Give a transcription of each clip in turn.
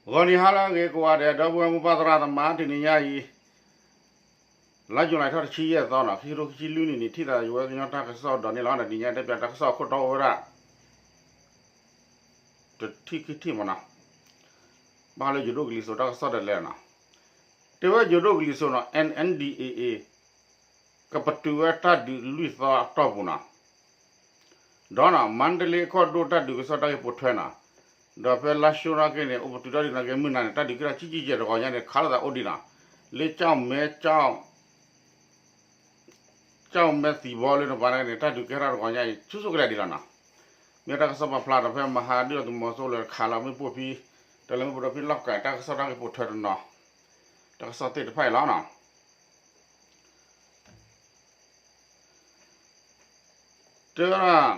ဂီၤနံၤဟါလၢအဂ့ၤကိးဂၤဒဲး ဒီပုၢ်ဝဲၢ်မိၢ်ပၢ်သရၣ်သမါ တနံၤညါအံၤ လါယူၤလံထီၣ်တဆံယဲၢ်သီနီၤ ခံကထိခံဆံလွံၢ်နံၣ်န့ၣ် ထံၣ်သးယဝဲကညီတၢ်ကစီၣ်ဒီးန့ၣ်လီၤ. တနံၤညါတဲပၠးတၢ်ကစီၣ်ခိၣ်တီအိၣ်ဝဲဒၣ် တထံၣ်ခံထံၣ်မးနီၤ, ဘၣ်ဃးလၢယိၤဒိၣ်ကလံၤစိးတၢ်ကစီၣ်ဒၣ်လဲာ်နီၤ, တဲဝဲယိၤဒိၣ်ကလံၤစိးနီၤ NNDAA ကပတုာ်ဝဲတၢ်ဒုးလွံၢ်သီအတီၢ်ပူၤနီၤ ဒီးနီၤ မါတလ့ကီၢ်ဒိၣ်တၢ်ဒုးကစီၣ်တၢ်ဂ့ၢ်ပိာ်ထွဲနီၤ, ဒီးဖဲလါၡိနာ်က့န့ၣ် အိၣ်ပတုာ်တၢ်ဒုးနာ်က့မုၢ်နၤန့ၣ် တၢ်ဒုးကဲထီၣ်ကံၣ်ကံၣ်ကဲးတဂီၤညါန့ၣ် ခးလိာ်သးအိၣ်ဒံးနီၤ, လၢကၠီၣ်မဲ ကၠီၣ်မဲသံဘီလၢနပၤနာ်က့န့ၣ် တၢ်ဒုးကဲထီၣ်တဂီၤညါအံၤ ဆူၣ်ဆူၣ်ကလဲာ်ဒံးလီၤနီၤ, မ့ၢ်တၢ်ကစီၣ်ပာ်ဖျါဒီးဖဲမဟါဒုၣ်ဒါသုးမီၤစိရိၤခးလီၤမ့ၣ်ပိၢ်ဖဲ တလၢမ့ၣ်ပိၢ်ဒီးဖဲလီၢ်ကၤတၢ်ကစီၣ်တၢ်ဂ့ၢ်ပိာ်ထွဲတနီၤ, တၢ်ကစီၣ်သ့ၣ်တဖၣ်အံၤလီၤနီၤ တဲဝဲဒၣ်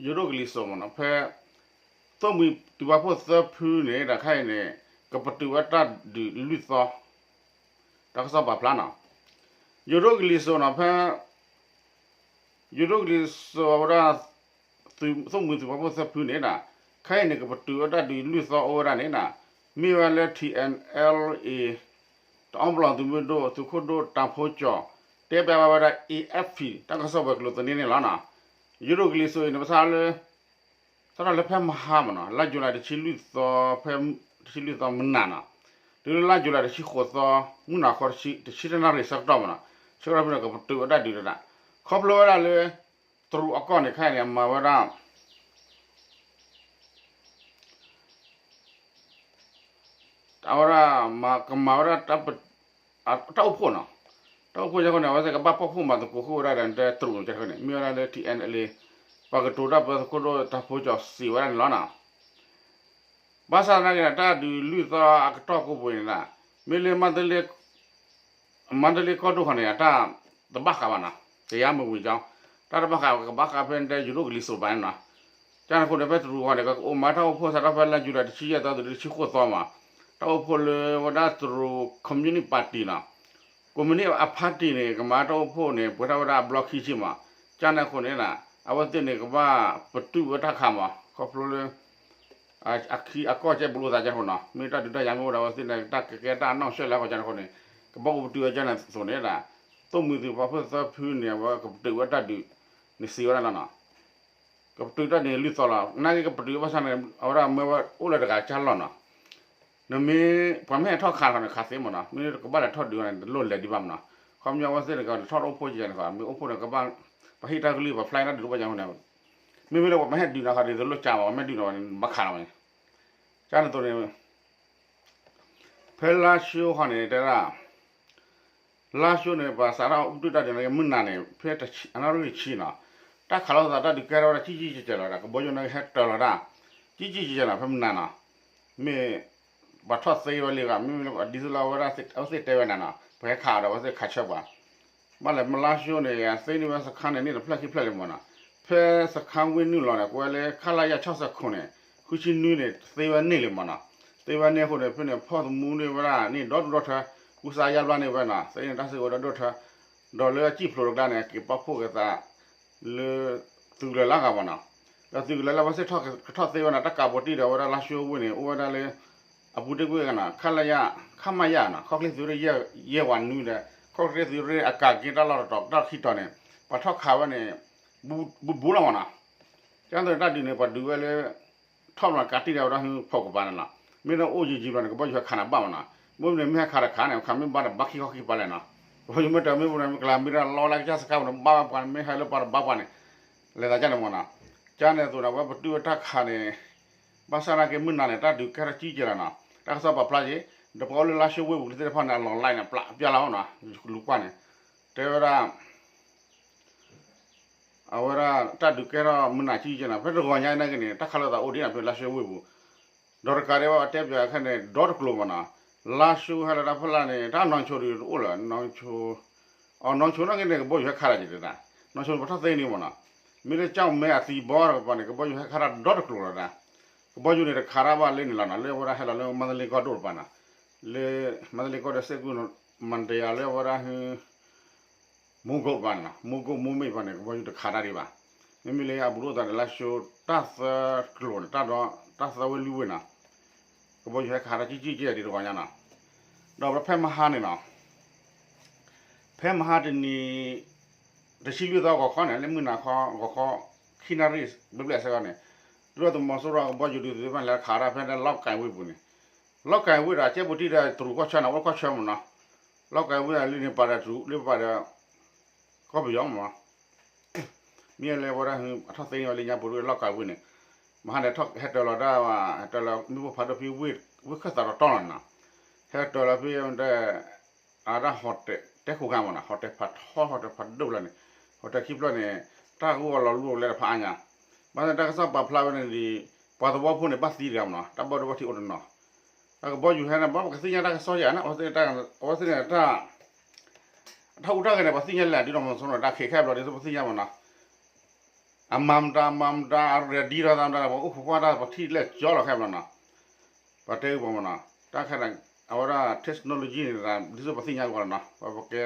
ယိၤဒိၣ်ကလံၤစိးမးနီၤ ဖဲ သိၣ်မှံၤသုးပာ်ဖှိၣ်သၢဖုန့ၣ် တၢ်ခဲအံၤန့ၣ် ကပတုာ်ဝဲတၢ်ဒုးလွံၢ်သီ, တၢ်ကစီၣ်ပာ်ဖျါနီၤ, ယိၤဒိၣ်ကလံၤစိးနီၤ ဖဲ ယိၤဒိၣ်ကလံၤစိးဝဲဒၣ် သိၣ်မှံၤသုးပာ်ဖှိၣ်သၢဖုန့ၣ် ခဲအံၤန့ၣ် ကပတုာ်ဝဲတၢ်ဒုးလွံၢ်သီအိၣ်ဝဲဒၣ်န့ၣ် မ့ၢ်ဝဲလၢ ထံၣ်အဲၣ်အဲၣ်လ်အ့ တအီပလီၢ်သုးမုၢ်ဒိၣ် သုးခိၣ်ဒိၣ်တၢ်ဖိကၠီၤ တဲပၠးဘၣ်ဝဲဒၣ် A F P တၢ်ကစီၣ်ဝဲၤကျိၤသန့န့ၣ်လီၤနီၤ, ယိၤဒိၣ်ကလံၤစိးအံၤန့ၣ် ပစးလၢ စးထီၣ်လၢဖဲမဟါမးနီၤ လါယူၤလံတဆံလွံၢ်သီ ဖဲတဆံလွံၢ်သီမုၢ်နၤနီၤ, တုၤလၢလါယူၤလံတဆံဃိးသီ မုၢ်နၤခီတဆံတနၣ်ရံၣ်ဆၢကတီၢ်မးနီၤ, ဆၢကတီၢ်ဖဲန့ၣ် ကပတုာ်ဝဲဒၣ်ဒုးတဒၣ်, ခီဖျိဝဲဒၣ်လၢ တရူးအကီၢ်န့ၣ် ခဲအံၤန့ၣ် အမၤဝဲဒၣ် အဝဲဒၣ် ကမၤဝဲဒၣ် တၢ်အိၣ်ဖှိၣ်နီၤ, တၢ်အိၣ်ဖှိၣ်ကဲဃိန့ၣ် အဝဲသ့ၣ်ကဘၣ်ဖီၣ်ခိၣ်မၤသကိးဃုာ်ဝဲဒၣ်ဒီး တရူးန့ၣ်ကဲဃိန့ၣ် မ့ၢ်ဝဲဒၣ်လၢ ထံၣ်အဲၣ်အဲၣ်လ်အ့ ပှၤကတိၤတၢ်ပၢသုးခိၣ်ဒိၣ်တၢ်ဖိကၠီၤစံးဝဲဒၣ်န့ၣ်လီၤနီၤ, ဘၣ်ဆၣ်သနာ်က့န့ၣ် တၢ်ဒုးလွံၢ်သီအကတီၢ်ကိးပူၤန့ၣ် မ့ၢ်လၢ မါတလ့ကီၢ်ဒိၣ်ဃီန့ၣ် အတၢ်တဘၣ်ဃးဘၣ်နီၤ, ကယၤမုၢ်ဝံၤကၠီ တၢ်တဘၣ်ဃးကဘၣ်ဃးဖဲန့ၣ် ယိၤဒိၣ်ကလံၤစိးဘၣ်န့ၣ်နီၤ, ကန့ၣ်အဃိန့ၣ် ဖဲတရူးဃီန့ၣ် ကအိၣ်မၤတၢ်အိၣ်ဖှိၣ်စးထီၣ်ဖဲလါယူၤလံတဆံယဲၢ်သီတုၤလၢတဆံဃိးသီမး, တၢ်အိၣ်ဖှိၣ်လၢဝဲဒၣ်တရူး communist party နီၤ, ကွန်မြူနစ်အ party န့ၣ် ကမၤတၢ်အိၣ်ဖှိၣ်န့ၣ် ပှဲၤထီၣ်ဝဲဒၣ်အဘျီခံဆံမး, ကန့ၣ်အဃိန့ၣ် အဝဲသ့ၣ်န့ၣ် ကဘၣ်ပတုာ်ဝဲတၢ်ခးမး ခီဖျိလၢ အခံအကီၢ်ကဲဘျုးသးကဲဃိနီၤ, မ့ၢ်တၢ်ဒုးတၢ်ယၤမ့ၢ်အိၣ်ဒီးအဝဲသ့ၣ်န့ၣ် တၢ်ကကဲတၢ်အနီၢ်ဆဲးလၢအဃိကန့ၣ်အဃိန့ၣ် ကဘၣ်အိၣ်ပတုာ်ဝဲကန့ၣ်အသိးန့ၣ် သိၣ်မှံၤသုးပာ်ဖှိၣ်သၢဖုန့ၣ် အဝဲကပတုာ်ဝဲတၢ်ဒုးန့ၣ်စံးဝဲဒၣ်လီၤနီၤ, ကပတုာ်တၢ်န့ၣ်လွံၢ်သီလီၤ, နာ်က့ကပတုာ်ဘၣ်ဆၣ်န့ၣ် အဝဲဒၣ်မၢဝဲအိၣ်လၢတဂၤကၢ်လီၢ်နီၤ, နမ့ၢ် ပှၤမ့ၢ်ဟဲထီၣ်ခးတခီန့ၣ် ခးသ့မးနီၤ, မ့ၢ်ကဘၣ်လဲၤထီၣ်ဒုးန့ၣ် တလိၣ်လဲၤဒံးဘၣ်မးနီၤ, ခီပညီအဝဲသ့ၣ်တဂၤလဲၤထီၣ်အိၣ်ဖှိၣ်ကန့ၣ်ဃီ မ့ၢ်အိၣ်ဖှိၣ်န့ၣ် ကဘၣ် ပှၤဟ့ၣ်တၢ်ကလုၢ် ပှၤဖျါတၢ်ဒုးတအိၣ်ဘၣ်ကန့ၣ်အဃိန့ၣ်, မ့မ့ၢ်လၢပှၤမ့ၢ်ဟဲဒုးန့ၣ်ဃီ ဒ်သိးလိၣ်ကၢ်မး ပှၤမ့ၢ်ဒုးန့ၣ် ဘၣ်ခးလီၤဝဲန့ၣ်, ကန့ၣ်အသိးန့ၣ် ဖဲလါၡိဃီန့ၣ် တဲဒၣ် လါၡိန့ၣ် ပှၤစးထီၣ်အိၣ်ပတုာ်တၢ်ဒုးန့ၣ် မုၢ်နၤန့ၣ် ဖဲအနၣ်ရံၣ်ဆံနီၤ, တၢ်ခးလိာ်သးတၢ်ဒုးကဲထီၣ်ဝဲဒၣ်ကံၣ်ကံၣ်ကဲးကဲးလီၤဒီး ကဘီယူၤန့ၣ်ဟဲတၢၤလီၤတၢ် ကံၣ်ကံၣ်ကဲးကဲးနီၤ ဖဲမုၢ်နၤနီၤ, မ့ၢ် ပှၤထီၣ်သ့ဝဲလံဂၤ မ့မ့ၢ်လၢဒ်သိးလၢအဝဲဒၣ်အဝဲသ့ၣ်တဲဝဲနၤနီၤ ပှၤဟဲခးအီၤဒီးအဝဲသ့ၣ်ခးဆၢပှၤ ဘၣ်လဲၣ် မ့ၢ်လါၡိန့ၣ် သ့န့ၢ်ဝဲစခါန့ၣ် န့ၢ်တဖျၢၣ်ခံဖျၢၣ်လံမးနီၤ, ဖဲစခါဝ့ၢ်နုာ်လီၤန့ၣ် ကွဲးလၢ ခလရ ဆၢစဲးခိၣ်န့ၣ် ဃုဆံနွံန့ၣ် သ့ဝဲန့ၢ်လံမးနီၤ, သ့ဝဲန့ၢ်အဃိန့ၣ် ဖဲန့ၣ်ဖီၣ်သမူန့ၢ်ဝဲဒၣ်န့ၢ်ဒီဒူၣ်ဒီထၢ, ကူစါယါဘျါန့ၢ်ဝဲနီၤ, သ့န့ၢ်တၢ်စုကဝဲၤဒီဒူၣ်ဒီထၢ, ဒီးလၢအစံၣ်ဖျိးတကျါန့ၣ် က့ၤပာ်ဖှိၣ်က့ၤသး လၢ သုးကလၢၤလၢအဂၤမးနီၤ, ဒီးသုးကလၢၤလၢအဝဲသ့ၣ်ကထီၣ်သ့ဝဲန့ၣ် တၢ်ကးဘိတံၢ်ဒီးဝဲဒၣ်လါၡိဝ့ၢ်န့ၣ် အိၣ်ဝဲဒၣ်လၢ အပူၤတ့ၢ်ကွံာ်ဂၤနီၤ ခလရ ခမရနီၤ ခီၣ်ချ့သုးရ့ၣ်ယဲၢ်ဝးနွံဒီး ခီၣ်ချ့သုးရ့ၣ်အကးက့ၤတၢ်လီၢ်တတီၤတၢ်ခံတီၤန့ၣ် ပှၤထီၣ်ခးဝဲန့ၣ် ဘူးဘူးလီၤမးနီၤ, ကန့ၣ်သိးတၢ်ဒုးန့ၣ် ပှၤဒုးဝဲလၢ ထီၣ်မးကးတံၢ်ဒီးဝဲဒၣ်ဟုဖီၣ်ကပၤန့ၣ်လီၤ, မ့ၢ်လၢအိၣ်ယံာ်ယံာ်ဘျီန့ၣ် ကဘီယူၤဟဲခးနၤဘၣ်မးနီၤ, မ့ၢ်မ့ၢ်ဟဲခးတခါန့ၣ် ခးမ့ၢ်ဘၣ်ဒီးဘါခံခီခံပၤလဲၣ်နီၤ, ပှၤယူၤမ့ၢ်တၢ်မ့ၢ်ပူၤန့ၣ် မ့ၢ်ကလၤမ့ၢ်တၢ်လီလၢကစၢ်စခါပူၤန့ၣ် ဘါဝဲပှၤန့ၣ် မ့ၢ်ဟဲလၢပှၤတဘါပှၤန့ၣ် လဲၤသးကန့ၣ်မးနီၤ, ကန့ၣ်အသိးန့ၣ် အဝဲပတုာ်ဝဲတၢ်ခးန့ၣ် ဘၣ်ဆၣ်သနာ်က့မုၢ်နၤန့ၣ် တၢ်ဒုးကဲထီၣ်ကံၣ်ကဲးလီၤနီၤ, တၢ်ကစီၣ်ပာ်ဖျါက့ၤ ဒီးပှၤအိၣ်လၢလါၡိဝ့ၢ်ပူၤသ့ၣ်တဖၣ်န့ၣ် အလီၢ်လံန့ၣ် ပျၢ်ပျၢ်လီၤနီၤ, လူၤကွၢ်န့ၣ် တဲဝဲဒၣ် အဝဲဒၣ်တၢ်ဒုးကဲထီၣ်မုၢ်နၤကံၣ်ကဲးနီၤ, ဖဲတဂီၤညါနာ်က့န့ၣ် တၢ်ခးလိာ်သးအိၣ်ဒံးနီၤ ဖဲလါၡိဝ့ၢ်ပူၤ, ဒီးတကးဒံးဘၣ်ပတဲပၠးခဲန့ၣ် ဒီတကျိၤမးနီၤ, လါၡိဟဲလၢတၢ်ဖီလာ်န့ၣ် တၢ်နီၢ်ဆိဒုးတအိၣ်လၢၤ, နီၢ်ဆိ အနီၢ်ဆိနာ်က့န့ၣ် ကဘီယူၤဟဲခးတၢ်က့ၤတဒၣ်, နီၢ်ဆိန့ၣ်ပထီၣ်သ့န့ၣ်မးနီၤ, မ့ၢ်လၢကၠီၣ်မဲအသံဘီတကပၤန့ၣ် ကဘီယူၤဟဲခးတၢ်ဒီတကျိၤလီၤဒၣ်, ကဘီယူၤန့ၣ်တခးတၢ်ဘၣ်လၢန့ၣ်လီၤနီၤ, လၢအဝဲဒၣ်ဟဲလီၤလၢမါသလ့ကီၢ်ဒိၣ်တပၤနီၤ, လၢ မါသလ့ကီၢ်ဒိၣ်စ့ၢ်ကီး မတၤယၤလၢအဝဲဒၣ် မူကိးပၤန့ၣ်နီၤ, မူကိးမူမ့ၢ်ပၤန့ၣ် ကဘီယူၤတခးတၢ်ဒံးဘၣ်, မ့မ့ၢ်လၢအဘူးလိာ်သးဒီးလါၡိတၢ်သၢကျိၤန့ၣ် တၢ်ဒီ တၢ်သၢဝ့ၢ်လွံၢ်ဝ့ၢ်နီၤ, ကဘီယူၤဟဲခးတၢ်ကံၢ်ကံၢ်ကဲဒ်တဂီၤညါနီၤ, ဒီးဖဲမဟါန့ၣ်နီၤ, ဖဲမဟါတနံၤ တဆံလွံၢ်သီဂီၤခီန့ၣ် လၢမုၢ်နၤခီ ဂီၤခီ ခံနၣ်ရံၣ် ဘျဲၣ်ဘျဲၣ်အဆၢကတီၢ်န့ၣ်, ဒုၣ်ဒါသုးမီၤစိရိၤကဘီယူၤဒုးသုးသ့ၣ်တဖၣ်န့ၣ် လဲၤခးတၢ်ဖဲလီၢ်ကၤဝ့ၢ်ပူၤန့ၣ်, လီၢ်ကၤဝ့ၢ်ဒီး ကဲပူၤတံၢ်ဒီးတရူးကီၢ်ဆၢန့ၣ် အိၣ်ကီၢ်ဆၢမ့ၢ်နီၤ, လီၢ်ကၤဝ့ၢ်လၢန့ၣ်ပာ်ဒီးတရူး လၢပာ်ဒီး ကီၢ်ပယီၤမ့ၢ်နီၤ မ့ၢ်လၢဝဲဒၣ် အထီၣ်သ့န့ၢ်ဝဲလၢညါပူၤလီၢ်ကၤဝ့ၢ်န့ၣ်, မဟါန့ၣ် ဟဲတၢၤလီၤတၢ်, ဟဲတၢၤလီၤမ့ၣ်ပိၢ်ဖးဒိၣ်ဖဲဝ့ၢ်ခၢၣ်သးတီတီလီၤနီၤ, ဟဲတၢၤလီၤဖဲ အတၢ်ဟီၣ်တဲၣ် တဲခိၣ်ခါမ့ၢ်နီၤ, ဟီၣ်တဲၣ်ဖးထီ ဟီၣ်တဲၣ်ဖးဒိၣ်လီၤန့ၣ်, ဟီၣ်တဲၣ်ခံဖျၢၣ်န့ၣ် တၢ်ဂိၢ်အလီၤလူၢ်လီၤလးတဖၣ်အါညါ, ဘၣ်ဆၣ်တၢ်ကစီၣ်ပာ်ဖျါဝဲန့ၣ်ဒီး ပှၤသဝီဖိန့ၣ် ဘၣ်သံတဂၤမ့ၢ်နီၤ, တၢ်ဘၣ်ဒိဘၣ်ထံးအိၣ်တနီၤ, တၢ်ကဘီယူၤဟဲန့ၣ် ဘၣ်ပကသ့ၣ်ညါတၢ်ကစီၣ်ယါန့ၣ် အဝဲသ့ၣ်န့ၣ်တၢ် အတၢ်ဟူးတၢ်ဂဲၤန့ၣ် ပှၤသ့ၣ်ညါလၢဒ်သိးမီၤစိရိၤန့ၣ် တၢ်ခံးခဲဘျီဒ်သိးပသ့ၣ်ညါမ့ၢ်နီၤ, အမၤမတၤ မၤမတၤ အreadyထီၣ်သးမတၤ ပှၤအိၣ်ခိးကွၢ်တၢ် ပှၤထံၣ်လဲၣ်ကၠီလီၤခဲဘျီနီၤ, ပှၤတဲအုၣ်ပှၤမ့ၢ်နီၤ, တၢ်ခဲန့ၣ် အဝဲဒၣ် technology န့ၣ် ဒ်သိးပသ့ၣ်ညါကီးလီၤနီၤ, ပှၤပကဲ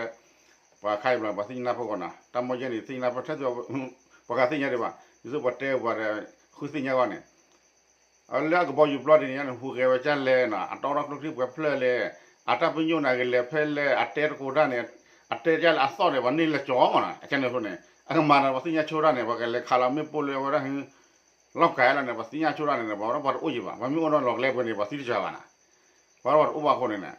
ပှၤခါအံၤဘျီ ပှၤသ့ၣ်ညါနၢ်ဖိကီးနီၤ, တၢ်မီၢ်ယဲၢ်န့ၣ် သ့ၣ်ညါနၢ်ဖိထဲသိး ပှၤဂၤသ့ၣ်ညါဒံးဘၣ် ဒ်သိးပှၤတဲပှၤဒီး ဃုသ့ၣ်ညါဂီၢ်န့ၣ် လၢအကဘီယူၤပျီဒ်န့ၣ်ညါန့ၣ် ဟူးဂဲၤဝဲကၢ်လဲၣ်နီၤ, အတီထီၣ်ကျိချံပှဲၤဖျၢၣ်လဲၣ်, အတၢ်ပညိၣ်န့ၣ် အကလဲၤဖဲလဲၣ်, အတဲတကိးတၢ်န့ၣ်, အတဲကၢ်လဲၣ်အသီၣ်န့ၣ် ပှၤန့ၢ်လၢကၠီမ့ၢ်နီၤ, အကဲန့ၣ်အဃိန့ၣ် အကမၤဒီးပှၤသ့ၣ်ညါဆိတၢ်န့ၣ် ပှၤကလဲၤခးလီၤမ့ၣ်ပိၢ်လၢအဝဲဒၣ် လီၢ်ကၤလီၤန့ၣ် ပှၤသ့ၣ်ညါဆိတၢ်န့ၣ် ပှၤဝဲဒၣ်ပှၤတအိၣ်ယံၤဘၣ်, ပှၤမ့ၢ်အိၣ်ဒီးလီၤကျဲပှဲၤန့ၣ် ပှၤသံတစှၤဘၣ်နီၤ, ပှၤဝဲဒၣ်ပှၤတအိၣ်ဘၣ်အဃိန့ၣ်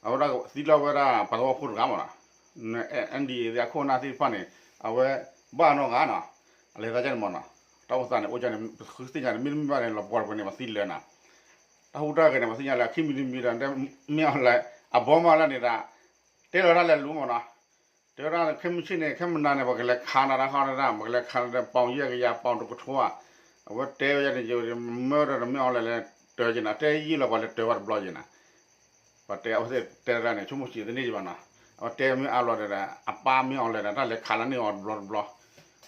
အဝဲဒၣ်သံလၢအဝဲဒၣ်ပှၤသဝီဖိတဂၤမ့ၢ်နီၤ, အ NDAA အခိၣ်အနၢ်သ့ၣ်တဖၣ်န့ၣ် အဝဲဘၣ်နီတဂၤနီၤ, အလဲၤသးကဲန့ၣ်မ့ၢ်နီၤ, တၢ်အိၣ်သးန့ၣ် အိၣ်ကၢ်န့ၣ် ပဃုသ့ၣ်ညါန့ၣ် မ့တမ့ၢ်ဘၣ်န့ၣ် လီၤပှီၢ်တပှဲၤန့ၣ် ပှၤသံလၢာ်နီၤ, တၢ်ဟူးတၢ်ဂဲၤန့ၣ် ပှၤသ့ၣ်ညါလၢခံမံၤတမံၤဒီး မ့ၢ်အီၤလဲၣ် အဘီမးလၢန့ၣ်ဒီး တဲလီၤတၢ်လဲၤလူၤမ့ၢ်နီၤ, တဲဝဲဒၣ်ခဲမုၢ်ဆ့ၣ်န့ၣ် ခဲမုၢ်နၤန့ၣ် ပှၤကလဲၤခးနၤတၢ်ဃီတၢ် ပှၤကလဲၤခးနၤတၢ် ပီၣ်ယဲၢ်ကယၤ ပီၣ်တကထိဧါ, အဝဲတဲဝဲယဲန့ၣ် ယမၢဒီးတမ့ၢ်အီၤလဲၣ်လဲၣ် တၢၤက့ၤနၤ တဲယံာ်လီၤ ပှၤလဲၤတၢၤဝဲတဘျီက့ၤနၤ, ပှၤတဲအဝဲသ့ၣ်တဲတၢ်န့ၣ် ဆိကမိၣ်စံးတန့ၢ်က့ၤဘၣ်နီၤ, အဝဲတဲမ့ၢ်အါဘျီဒီး အပၢ်မ့ၢ်အီၤလဲၣ်ဒီး တၢ်လဲၤခးလၢန့ၢ်အီၤတဘျီတ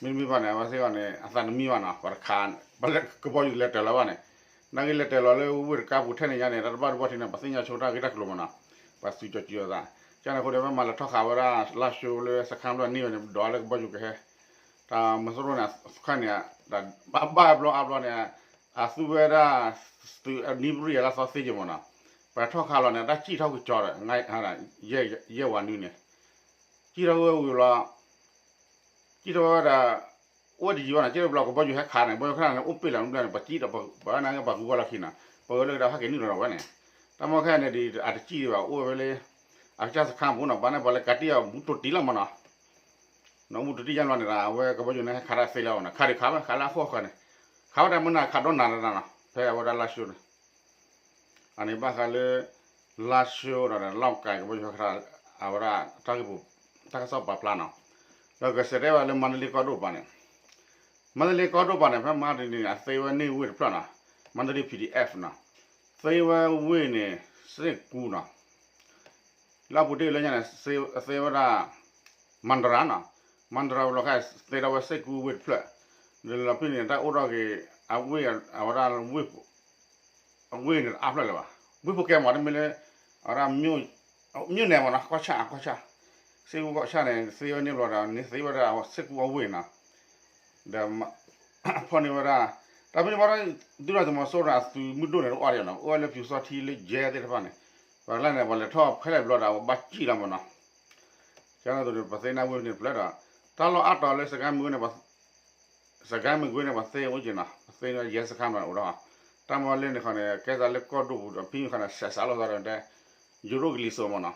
ဘျီ, မ့တမ့ၢ်ဘၣ်န့ၣ် အဝဲသ့ၣ်အီၤန့ၣ် အသးတမံဘၣ်နီၤ, ပှၤတခး ပှၤလၢကဘီယူၤလဲၤတၢၤလီၤဘၣ်န့ၣ်, နာ်က့လဲၤတၢၤလီၤလၢဝ့ၢ်တကါပူၤထဲန့ၣ်ညါန့ၣ် တၢ်တဘၣ်ဒိဘၣ်ထံးန့ၣ် ပှၤသ့ၣ်ညါဆိတၢ်ဂ့ၢ်တၢ်ကျိၤမ့ၢ်နီၤ, ပှၤသုးကၠီၤကၠီၤသး, ကန့ၣ်အဃိဒီး ပမၤလဲၤထီၣ်ဃာ်ဝဲဒၣ် လါၡိလၢစခါဖျၢၣ်န့ၢ်ဝဲန့ၣ် ဒီးလၢကဘီယူၤကဟဲ တၢ်မီၤစိရိၤန့ၣ် အခါန့ၣ် ဘၣ်ဘၣ်အဘျီအါဘျီန့ၣ် အသူဝဲဒၣ် သုးအနံၤပရံၣ်အလၢသီသ့က့ၤမ့ၢ်နီၤ, ပှၤထီၣ်ခးလီၤန့ၣ် တၢ်စံၣ်ထီၣ်ကစီၤဒီး ယဲၢ်ဝၤနွံန့ၣ် စံၣ်ထီၣ်ဝဲဝံၤဘျီ စံၣ်ထီၣ်ဝဲဒၣ် အိၣ်ဝဲတယံၤဘၣ်နီၤ, ကဲဘျီကဘီယူၤဟဲခးန့ၣ် ဘီယူၤခးန့ၣ် အိၣ်ပ့ၢ်လီၤမ့ၢ်ဘျီန့ၣ် ပှၤစံၣ်ဒီး ပှၤနာ်က့ပှၤဂုၤဂီၢ်လီၢ်ခံနီၤ, ပှၤဂုၤလၢကဒီးဟဲက့ၤနုာ်လီၤဒီးဝဲန့ၣ်, တၢ်မီၢ်ခဲန့ၣ်ဒီး အတစံၣ်ဒံးဘၣ် အိၣ်ဝဲလၢ အကစၢ်စခါပူၤနီၤ, ဘၣ်န့ၣ်ပှၤလဲၤကးတံၢ်အီၤဘူးတိၤတံၢ်လီၤမ့ၢ်နီၤ, နဘူးတိၤတံၢ်ယါဘျီန့ၣ်ဒီး အဝဲကဘီယူၤန့ၣ်ဟဲခးတၢ်သ့လၢအီၤနီၤ, ခးဒံးခးဝဲ ခးလၢအခိၣ်ဃၢၤန့ၣ်, ခးဝဲတၢ်မုၢ်နၤခးဒီနၤတနီၤနီၤ, ဖဲအဝဲဒၣ်လါၡိန့ၣ် အန့ၣ်ဘၣ်ဃးလၢ လါၡိဒီးလီၢ်ကၤကဘီယူၤဟဲခးတၢ် အဝဲဒၣ်တၢ်ဂ့ၢ်ပူၤ တၢ်ကစီၣ်ပာ်ဖျါနီၤ, ဒီးကစဲးတဲဝဲလၢမန္တလေးကီၢ်ဒိၣ်ပၤန့ၣ်, မန္တလေးကီၢ်ဒိၣ်ပၤန့ၣ် ဖဲမဟါတနံၤန့ၣ် အသ့ဝဲန့ၢ်ဝ့ၢ်တဖျၢၣ်နီၤ, မန္တလေး P D F နီၤ, သ့ဝဲဝ့ၢ်န့ၣ် စ့ၢ်ကူနီၤ, လၢအပူၤတ့ၢ်လၢညါန့ၣ် သ့ဝဲဒၣ် မန္တရၤနီၤ, မန္တရၤဝံၤလီၤခါ သ့ထီၣ်ဝဲစ့ၢ်ကူဝ့ၢ်တဖျၢၣ်, ဒီးလီၤဖဲန့ၣ် တၢ်အိၣ်ထီၣ်က့ၤ အဝ့ၢ် အဝဲဒၣ်ဝ့ၢ် အဝ့ၢ်န့ၣ်တအါဖျၢၣ်လၢၤဘၣ်, ဝ့ၢ်ဖိကဲမး တမ့ၢ်လၢ အဝဲဒၣ် မြို့နယ်မ့ၢ်နီၤ ကီၢ်ဆၣ် ကီၢ်ဆၣ်, စ့ၢ်ကူကီၢ်ဆၣ်န့ၣ် သ့ဝဲန့ၢ်ဘျီဒီး န့ၢ်သ့ဝဲဒၣ်စ့ၢ်ကူအဝ့ၢ်နီၤ, ဒီး ဖီၣ်န့ၢ်ဝဲဒၣ်, တၢ်ဖဲန့ၣ်ဘၣ်ဒီး ဒုၣ်ဒါသုးမီၤစိရိၤန့ၣ် အသုးမုၢ်ဒိၣ်န့ၣ်တအိၣ်ဒံးနီၤ, အိၣ်ဝဲလၢပျူစောထီးလၢယဲၢ်သ့ၣ်တဖၣ်န့ၣ်, ပှၤလၢန့ၣ် ပှၤလဲၤထီၣ်ဖဲလဲၣ်ဘျီဒီး အဝဲဘၣ်စံၣ်လီၤမ့ၢ်နီၤ, ကန့ၣ်သိးဒီး ပသ့ၣ်ညါဝ့ၢ်န့ၣ်တဖျၢၣ်ဒီး တၢ်လီၢ်အါတီၤလၢစကဲမုၢ်န့ၣ် စကဲမုၢ်ကွ့န့ၣ် ပှၤသ့အိၣ်က့ၤနီၤ, ပသ့န့ၣ် ရဲစခန်းမ့ၢ်အိၣ်ဒီး, တၢ်မီၢ်လၢန့ၣ်ခီန့ၣ် ကဲသးလၢကီၢ်ဒိၣ်ပူၤဒီး ဖဲန့ၣ်ခီန့ၣ် စဲးစးလိာ်သးဒီးတဲ ယိၤဒိၣ်ကလံၤစိးမ့ၢ်နီၤ,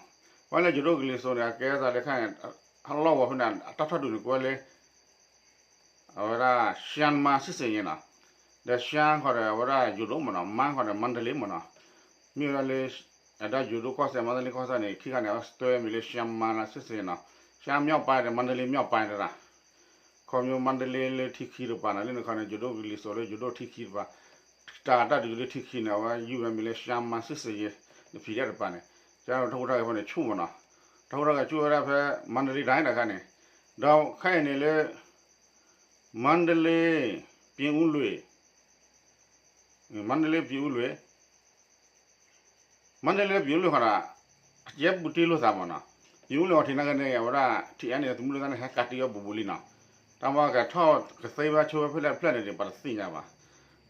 ပှၤလၢယိၤဒိၣ်ကလံၤစိးန့ၣ် အကဲသးလၢခါန့ၣ် ဟးလီၢ်ဝီၤဖဲန့ၣ် အတၢ်ထီၣ်ဒုးန့ၣ် ကွဲလၢ အဝဲဒၣ် ရှမ်းမန်းစစ်ဆင်ရေးနီၤ, ဒီး ရှမ်း ခီဒီး အဝဲဒၣ်ယိၤဒိၣ်မ့ၢ်နီၤ, မန်း ခီဒီး မန္တလေးမ့ၢ်နီၤ, မ့ၢ်ဝဲဒၣ်လၢ အဒၣ်ယိၤဒိၣ်ကီၢ်စဲၣ် မန္တလေးကီၢ်စဲၣ်န့ၣ် ခံခါန့ၣ် အဝဲစတၢမံၤလၢ ရှမ်းမန်းစစ်ဆင်ရေးနီၤ, ရှမ်းမြောက်ပိုင်းဒီး မန္တလေးမြောက်ပိုင်းတဒၣ်, ခီဖျိမန္တလေးလၢထံခံတပၤန့ၣ် လၢန့ၣ်ခီန့ၣ် ယိၤဒိၣ်ကလံၤစိးလၢယိၤဒိၣ်ထံခံတပၤ, တၢ်တၢ်ဒုးလၢထံခံန့ၣ် အဝဲယုၢ်ဝဲမံၤလၢ ရှမ်းမန်းစစ်ဆင်ရေး နဖံးဒဲးတပၤန့ၣ်, ကၢ်ထီၣ်တၢ်ဟူးတၢ်ဂဲၤဖဲန့ၣ်ဆူၣ်မ့ၢ်နီၤ, တၢ်ဟူးတၢ်ဂဲၤဆူၣ်ဝဲဒၣ်ဖဲ မန္တလေးတိုင်း တခါန့ၣ်, ဒီးခဲအံၤန့ၣ်လၢ မန္တလေး ပြင်ဦးလွင်, မန္တလေး ပြင်ဦးလွင်, မန္တလေး ပြင်ဦးလွင် ခီဒီး အကဲပူၤတ့ၢ်လိာ်သးမ့ၢ်နီၤ, ပြင်ဦးလွင် အထံးနာ်က့န့ၣ် အဝဲဒၣ် ထံးအဲၣ်န့ၣ် သမုၢ်လၢ်သၣ်န့ၣ် ဟဲကးတံၢ်အီၤဘူးဘူးလံနီၤ, တၢ်မ့ၢ်ကထီၣ်ကသ့ဝဲဆိဝဲဖဲလဲၣ်တဖျၢၣ်န့ၣ်ဒီး ပှၤတသ့ၣ်ညါဘၣ်,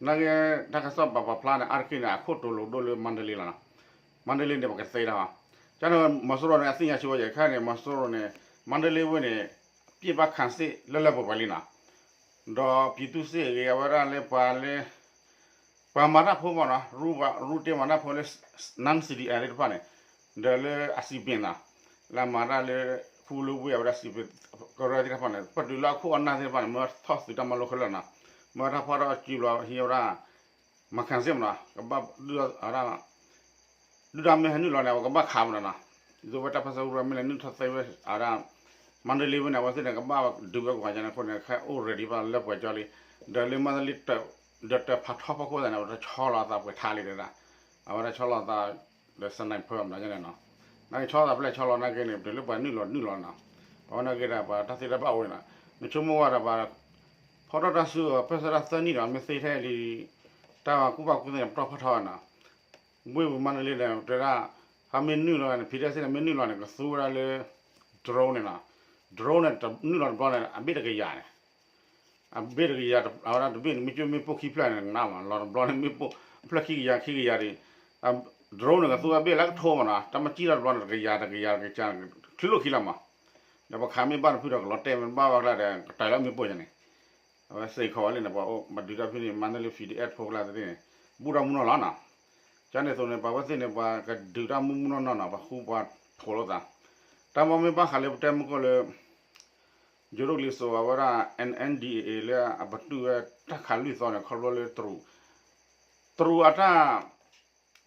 နာ်က့ တၢ်ကစီၣ်ပာ်ပာ်ဖျါန့ၣ် အါတက့ၢ်န့ၣ် အခိၣ်တိၤလိာ်ဒိၣ်လၢ မါဒလ့လီၤနီၤ. မါဒလ့န့ၣ် ပကသ့တၢ်ဟီ, ကန့ၣ် မီၤစိရိၤန့ၣ် အသ့ၣ်ညါဆိဝဲယဲၢ်ခါန့ၣ် မီၤစိရိၤန့ၣ် မါဒလ့ဝ့ၢ်န့ၣ် ပစ်ပါခံစစ် လၢလၢပှဲၤပှဲၤလံနီၤ. ဒီးပြည်သူ့စစ်အဂ့ၤ အဝဲဒၣ်လၢပှၤလၢ ပှၤမၤတၢ်ဖိမ့ၢ်နီၤ, ရူတဲမၤတၢ်ဖိလၢ non-CDM သ့ၣ်တဖၣ်န့ၣ်, ဒီးလၢအစံးပ့ၤနီၤ, လၢအမၤတၢ်လၢ ဖူလၢဝ့ၢ်အဝဲဒၣ်စံးပ့ၤ ကရၢသ့ၣ်တဖၣ်န့ၣ် ပတုၤလၢအခိၣ်အနၢ်သ့ၣ်တဖၣ်န့ၣ် မၢထီၣ်သုးတၢ်မၤလိခဲလၢာ်နီၤ, မၢထီၣ်ဖီၣ်ထီၣ်အစုဘျီဟံးဝဲဒၣ် မၤခံစစ်မ့ၢ်နီၤ, ကဘၣ်ဒုၣ်ဒါ ဒုၣ်ဒါမ့ၢ်ဟဲနုာ်လီၤန့ၣ် အဝဲကဘၣ်ခးမ့ၢ်နီၤ, ဒ်သိးဝဲတၢ်ပၢဆှၢကရၢမ့ၢ်လဲၤနုာ်ထီၣ်သ့ဝဲအဝဲဒၣ် မါဒလ့ဝ့ၢ်န့ၣ် အဝဲသ့ၣ်န့ၣ် ကဘၣ်ဒုးဝဲကဝၤညါန့ၣ်အဃိန့ၣ် ခဲအိၣ် ready ဘၣ်လၢပှဲၤကၠီလံ, ဒီးလၢမါဒလ့ ဒီးတၢ်ဖးထီဖီခိၣ်သတးန့ၣ် အဝဲတဆီလီၤအသးပှဲၤထါလံတဒၣ်, အဝဲဒၣ်ဆီလီၤအသး ဒီး sniper မ့ၢ်န့ၣ်နီၤ, နာ်က့ဆီလီၤသးဖဲလဲၣ်ဆီလီၤနာ်က့န့ၣ် ပတုၤလၢပှၤနုာ်လီၤနုာ်လီၤနီၤ, အဝဲနာ်က့ဒီးပှၤတၢ်သ့တၢ်ဘၣ်အိၣ်န့ၣ်နီၤ, နဆိကမိၣ်ဝဲဒီးပှၤ ဖီၣ်ထီၣ်တၢ်စုကဝဲၤ ပၢၢ်ဆၢတၢ်သၢနံၣ်ဒီး မ့ၢ်သ့ထဲလံ တၢ်ကူၣ်ဘၣ်ကူၣ်သ့န့ၣ် ပတီၢ်ဖီၣ်ထီၣ်ဝဲနီၤ, ဝ့ၢ်ပူၤမါဒလ့ဒီး တဲဒၣ် ဟးမ့ၢ်နုာ်လီၤန့ၣ် ဖံးဒဲစ့ၣ်န့ၣ် မ့ၢ်နုာ်လီၤန့ၣ် ကသူဝဲဒၣ်လၢ drone န့ၣ်နီၤ, drone န့ၣ် နုာ်လီၤတဘျီန့ၣ် အဘ့ၣ်တကယၤန့ၣ်, အဘ့ၣ်တကယၤ အဝဲဒၣ်တဘ့ၣ်န့ၣ် မ့ၢ်ကၠိမ့ၢ်ပိၢ်ခံဖျၢၣ်န့ၣ် နးမး လီၤတဘျီန့ၣ် မ့ၢ်ပိၢ်အဖျၢၣ်ခံကယၤခံကယၤဒံး, drone န့ၣ် ကသူဝဲဘ့ၣ်လၢကထိမးနီၤ, တၢ်မၤစံၣ်ထီၣ်တဘျီန့ၣ် တကယၤတကယၤတကယၤ ချုးလိာ်ခံလီၤမး, ဒီးပှၤခးမ့ၢ်ဘၣ်တဖုဒီးကလီၤတဲာ်မ့ၢ်ဘၣ်ဝဲကျါဒီး ကတၢၢ်လၢမ့ၢ်ပိၢ်န့ၣ် အဝဲစ့ၢ်ကီးဝဲလံန့ၣ် ပှၤအိၣ်မၤဒုးတၢ်ဖဲန့ၣ် မၤန့ၢ်လၢ PDF ဖိကျါသ့ၣ်န့ၣ် ဘူၣ်တၢ်မူနီၢ်လီၤနီၤ, ကန့ၣ်အသိးန့ၣ် ပှၤဝဲသ့ၣ်န့ၣ် ပှၤကဒုးတၢ်မူမူနီၢ်နီၢ်နီၤ ပှၤဃူပှၤဖိးလိာ်သး, တၢ်မ့ၢ်မ့ၢ်ဘၣ်ဃးလၢပတဲမုၢ်ကီၢ်လၢ ယိၤဒိၣ်ကလံၤစိးအဝဲဒၣ် N N D A A လၢအပတုာ်ဝဲတၢ်ခးလွံၢ်သီန့ၣ် ခီဖျိလၢတရူး တရူးအတၢ်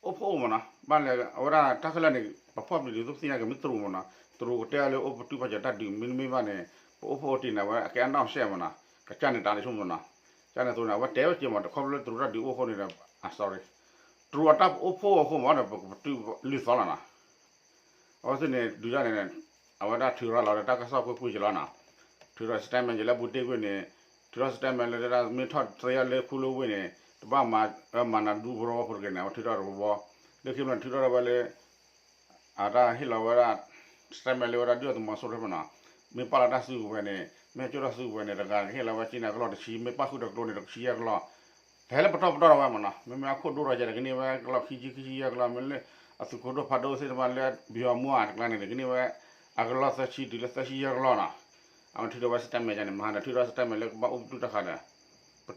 အိၣ်ဖှိၣ်အိၣ်မးနီၤ, ဘၣ်လဲၣ်အဝဲဒၣ်တၢ်ခဲလၢာ်န့ၣ် ပဖီၣ်ပျံၤဒုးသိးပသ့ၣ်ညါက့ၤမ့ၢ်တရူးမးနီၤ, တရူးကတဲလၢအိၣ်ပတုာ်ပာ်စၢၤတၢ်ဒုး မ့တမ့ၢ်ဘၣ်န့ၣ် ပအိၣ်ဖှိၣ်အိၣ်တ့ၢ်န့ၣ် အဝဲအကဲအနီၢ်စဲးမးနီၤ, ကစၢ်န့ၣ်တၢ်လၢဆိကမိၣ်နီၤ, ကန့ၣ်အသိးန့ၣ် အဝဲတဲဝဲက့ၤမး တခီဖျိလၢတရူးတၢ်ဒုးအိၣ်အဃိန့ၣ်ဒီး sorry တရူးအတၢ်အိၣ်ဖှိၣ်အဃိမးဒီး ပကပတုာ်လွံၢ်သီလီၤနီၤ အဝဲသ့ၣ်န့ၣ် ဒုးတၢ်န့ၣ် အဝဲဒၣ်ထုးထီၣ်လီၤဒီးတၢ်ကစီၣ်ကွ့ၢ်ကွ့ၢ်က့ၤလီၤနီၤ, ထုးထီၣ် statement က့ၤလၢဘူးတ့ၢ်ကွ့ၢ်န့ၣ်, ထုးထီၣ် statement လၢတၢ်မ့ၢ်ထီၣ်သ့လၢခူလၢဝ့ၢ်န့ၣ် တဘၣ်မၤ မၤနၤဒူပရီဖိတဂ့ၤန့ၣ် အဝဲထုးထီၣ်တဘီ, လၢခံမးန့ၣ် ထုးထီၣ်ထီၣ်ဝဲလၢ အတၢ်ဟ့ၣ်လီၤဝဲဒၣ် statement လၢဝဲဒၣ်ဒုၣ်ဒါသုးမီၤစိရိၤဖဲနီၤ, မ့ၢ်ပာ်လီၤတၢ်စုကဝဲၤန့ၣ် မ့ၢ်ကၠိၣ်တၢ်စုကဝဲၤန့ၣ် တဂၤကဟ့ၣ်လီၤဝဲကၠံန့ၣ်အကလီၢ်တဆံ, မ့ၢ်ပာ်ဃုာ်ဒီးကျိန့ၣ် တဆံယဲၢ်ကလီၢ်, တဟဲလၢပတီၢ်ပတီၢ်ဒီးဝဲမးနီၤ, မ့မ့ၢ်အခိၣ်ဒိၣ်ထီၣ်ယဲၢ်ဒီး ကန့ၢ်ဝဲကလီၢ်ခံဆံခံဆံယဲၢ်ကလီၢ်, မ့ၢ်လၢအသုးခိၣ်ဒိၣ်ဖးဒိၣ်သ့ၣ်တဖၣ်လၢ ပယီၤမူအတကျါန့ၣ် ကန့ၢ်ဝဲ အကလီၢ်သၢဆံတုၤလၢသၢဆံယဲၢ်ကလီၢ်နီၤ, အဝဲထုးထီၣ်ဝဲ statement န့ၣ် မဟါဒီးထုးထီၣ် statement လၢကဘၣ်အိၣ်ပတုာ်တၢ်ဃး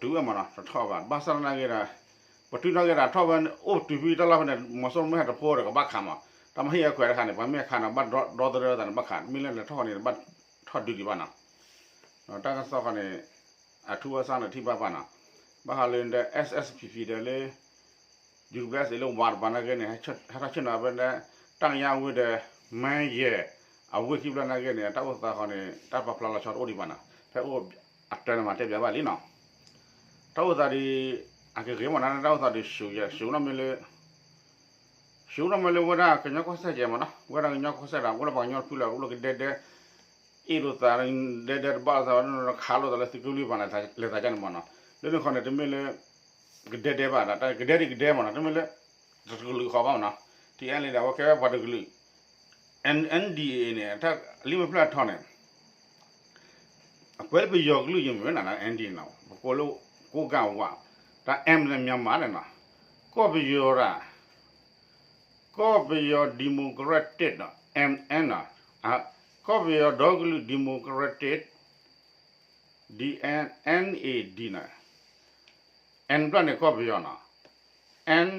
ဒီး ပတုာ်ဝဲမးနီၤ တထီၣ်ဘၣ် ဘၣ်ဆၣ်သနာ်က့ဒီး ပတုာ်နာ်က့ဒီး ထီၣ်ဝဲအိၣ်ပတုာ်ဖဲတၢ်လီၢ်ဖဲန့ၣ် မီၤစိရိၤမ့ၢ်ဟဲတဖိဒီးကဘၣ်ခးမး, တၢ်မၤဟ့ၣ်အခွဲးတခါန့ၣ် ပှၤမ့ၢ်ခးန့ၣ် ဘၣ်ဒီသဒၢသးန့ၣ် ဘၣ်ခး, မ့ၢ်လၢလဲၤထီၣ်ဃီန့ၣ် ဘၣ်ထီၣ်ဒုးဒံးဘၣ်နီၤ, တၢ်ကစီၣ်ဃီန့ၣ် အထူးအဆန်းန့ၣ် ထံၣ်ဘၣ်ဘၣ်နီၤ, ဘၣ်ဃးလၢဒီး S S P P ဒီးလၢ ယူၤဒူးဘျၣ်စ့ၣ်လၢဝးတပၤနာ်က့န့ၣ် ဟဲထီၣ်ဆ့ၣ်နီၤဖဲန့ၣ် တၢ်ကညါဝ့ၢ်ဒီး မၢယဲၢ် အဝ့ၢ်ခံဖျၢၣ်နာ်က့န့ၣ် တၢ်အိၣ်သးဃီန့ၣ် တၢ်ပာ်ဖျါလီၤဆီတအိၣ်ဒံးဘၣ်နီၤ, ဖဲအိၣ်အတၢ်န့ၣ်မၤတဲပၠးဘၣ်လံနီၤ, တၢ်အိၣ်သးဒ် အကဂ့ၤမးနီၤ တၢ်အိၣ်သးဒ် ဆူးနီၢ်မ့ၢ်လၢ ဆူးနီၢ်မ့ၢ်လၢဝဲဒၣ်ကညီကီၢ်စဲၣ်ကဲမးနီၤ, ဝဲဒၣ်ကညီကီၢ်စဲၣ်ဒီး အိၣ်လၢပှၤကညီတဖုလၢ အိၣ်လၢကဒဲဒဲ အ့ၣ်လိာ်သး ဒဲဒဲတဘၣ်လိာ်သးဝဲ ခးလိာ်သးလၢသုးက့လွံၢ်ပၤန့ၣ် လဲၤသးကန့ၣ်မးနီၤ, လၢန့ၣ်ဃီန့ၣ် တမ့ၢ်လၢ ကဒဲဒဲဘၣ်ဒီး ကဒဲဒ်ကဒဲမးနီၤ, တမ့ၢ်လၢ တကလုာ်ဃီဘၣ်မးနီၤ, T N L A ဒီး အဝဲကဲဝဲပှၤတကလုာ်, N N D A A န့ၣ် တၢ်လံာ်မ့ၢ်ဖျၢၣ်ထီန့ၣ် အကွဲးလၢပယီၤကလုာ်ယမ့ၢ်ဝဲနၤ N D A နီၤ, ပကိးလၢ ကိးကၣ်ဝး, တၢ် M န့ၣ် မြန်မာန့ၣ်နီၤ, ကီၢ်ပယီၤတၢ် ကီၢ်ပယီၤ democratic နီၤ, M N နီၤ, ကီၢ်ပယီၤဒီကလုာ် democratic, D N A D နီၤ, N ဖျၢၣ်န့ၣ် ကီၢ်ပယီၤနီၤ, N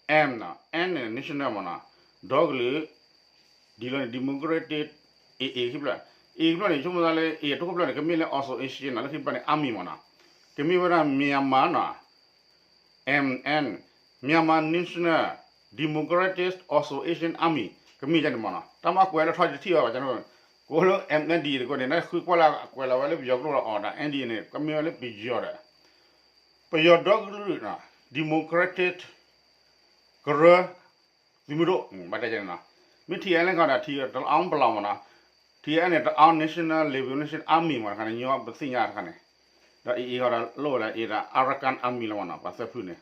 M နီၤ, N န့ၣ် national မ့ၢ်နီၤ, ဒီကလုာ် D လီၤန့ၣ် democratic, A A ခံဖျၢၣ်, A ခံဖျၢၣ်န့ၣ် ဆိကမိၣ်သးလၢ A တခိၣ်ဖျၢၣ်န့ၣ် ကမ့ၢ်လၢ Association နီၤ, လၢခံဖျၢၣ်န့ၣ် army မ့ၢ်နီၤ, ကမ့ၢ်ဝဲဒၣ် Myanmar နီၤ, M N, Myanmar National Democratic Association Army ကမ့ၢ်ယဲန့ၣ်မ့ၢ်နီၤ, တၢ်မ့ၢ်ကွဲးလၢထီၣ်တထံၣ်ဘၣ်ဘၣ် ကန့ၣ်, ကိးလၢ M N D A တကိးန့ၣ် နဃုကွၢ်လၢအကွဲးလီၤဝဲလၢပယီၤကျိာ်လီၤအီၤဒီး N D A န့ၣ် ကမ့ၢ်ဝဲလၢပယီၤဒီး ပယီၤဒီကလုာ်နီၤ, democratic ကရၢ သုးမုၢ်ဒိၣ် ဘၣ်တဲန့ၣ်နီၤ, မ့ၢ် T N L A ခီဒီး T တအီပလီၢ်မ့ၢ်နီၤ, T N L A န့ၣ် Taiwan National Liberation Army မ့ၢ်တခါန့ၣ် ညီပသ့ၣ်ညါတခါန့ၣ်, ဒီး A A ခီဒီး လိၣ်ဝဲလၢ A ဒီး Arakan Army လီၤမ့ၢ်နီၤ, ပှၤသၢဖုန့ၣ်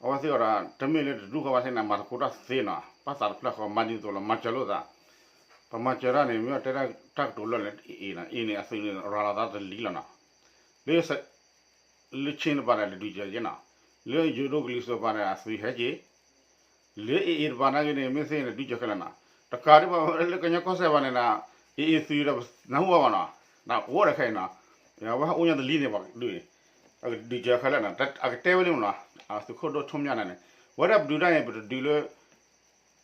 အဝဲသ့ၣ်အီၤဒီး တမ့ၢ်လၢတဒူၣ်ဃီဘၣ်သ့ၣ်န့ၣ် မၤသကိးတၢ်သ့နီၤ, ဘၣ်သးတဖျၢၣ်ဃီ မၤဒ်သိးလီၤ မၤစၢၤလိာ်သး, ပမၤစၢၤတၢ်န့ၣ် မ့ၢ်တဲဒၣ်တၢ်ကတိၤလၢာ်န့ၣ် A A နီၤ, A န့ၣ် အသုးန့ၣ် ရၤလီၤသးတလံၤလီၤနီၤ, လၢ လၢ Chin တပၤန့ၣ် တဒုးစၢၤက့နီၤ, လၢယိၤဒိၣ်ကလံၤစိးပၤန့ၣ် အသုးဟဲက့ၤ, လၢ AA တပၤနာ်က့န့ၣ် မ့ၢ်သ့န့ၣ် ဒုးစၢၤခဲလၢာ်နီၤ, တကးဒံးဘၣ်ဝဲလၢကညီကီၢ်စဲၣ်ပၤန့ၣ်နီၤ, AA သုးဒီးနၢ်ဟူဘၣ်ဘၣ်နီၤ, အိၣ်ဒီးခဲအံၤနီၤ, အဝဲဟဲအိၣ်ညါတလံန့ၣ် ပှၤဒုး, အကဒုးစၢၤခဲလၢာ်နီၤ, အကတဲဝဲလံမနီၤ, သုးခိၣ်ဒိၣ်ထိၣ်မၠၣ်န့ၣ်, ဝဲဒၣ်ပဒုးတၢ်န့ၣ် ပတဒုးလၢ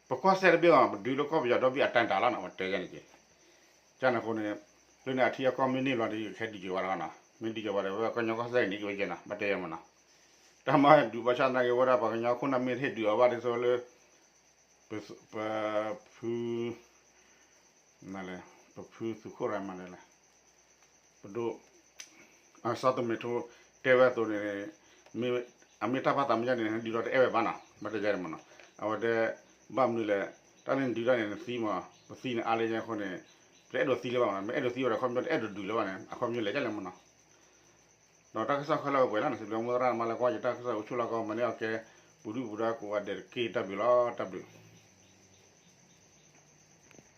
ပကီၢ်စဲၣ်တဘ့ၣ်အီၤ ပဒုးလၢကီၢ်ပယီၤဒီဘ့ၣ်အတၢ်တၢ်လီၤနီၤ, ပတဲယဲန့ၣ်က့ၤ, ကန့ၣ်အဃိန့ၣ်, လၢန့ၣ်အထံအကီၢ်မ့ၢ်န့ၢ်လီၤဒီး ယကဟဲဒုးစၢၤဝဲဒၣ်နီၤ, မ့ၢ်ဒုးစၢၤဝဲဒီး ဝဲကညီကီၢ်စဲၣ်န့ၣ် ကဝဲက့ၤနီၤ, ဘၣ်တဲယဲမနီၤ, တၢ်မၤဒုးဘၣ်ဆၣ်သနာ်က့ ဝဲဒၣ်ပှၤကညီခိၣ်နၢ်မ့ၢ်တဟ့ၣ်ဒုးအီၤဘၣ်ဒ်သိးလၢ ပဖု ပဖုသုးခိၣ်ရၤမၤလဲၣ်လဲၣ်, ပဒိၣ် စီၤသုးမုၢ်ထူ တဲဝဲအသိးန့ၣ်, အမ့ၢ်တၢ်ဖးသးမ့ၢ်ယါန့ၣ် ဒုးဒီးတအဲၣ်ဝဲဘၣ်နီၤ, ဘၣ်တဲယဲန့ၣ်မနီၤ, အဝဲတဲ ဘၣ်မနုၤလဲၣ်, တၢ်လၢနဒုးတၢ်န့ၣ် နသံမး, ပသံန့ၣ်အါလၢညါအဃိန့ၣ်, တအဲၣ်ဒိးသံလၢၤဘၣ်မနီၤ, မ့ၢ်အဲၣ်ဒိးသံဝဲဒီး ခီပညီတအဲၣ်ဒိးဒုးလၢၤဘၣ်န့ၣ် အခီပညီလဲၤဒ်လဲၣ်မနီၤ, ဒီးတၢ်ကစီၣ်ခဲလၢာ်ပှဲၤလီၤန့ၣ် စံးဘျုးမိၢ်သရၣ်မၤလၢကွၢ်ယတၢ်ကစီၣ်အိၣ်ဆူၣ်လီၤကီး မၤန့ၢ်အီၤကဲ ပူၤဒုၣ်ပူၤဒါကိးဂၤဒဲးတက့ၢ် တၢ်ဘျုးလီၤ တၢ်ဘျုး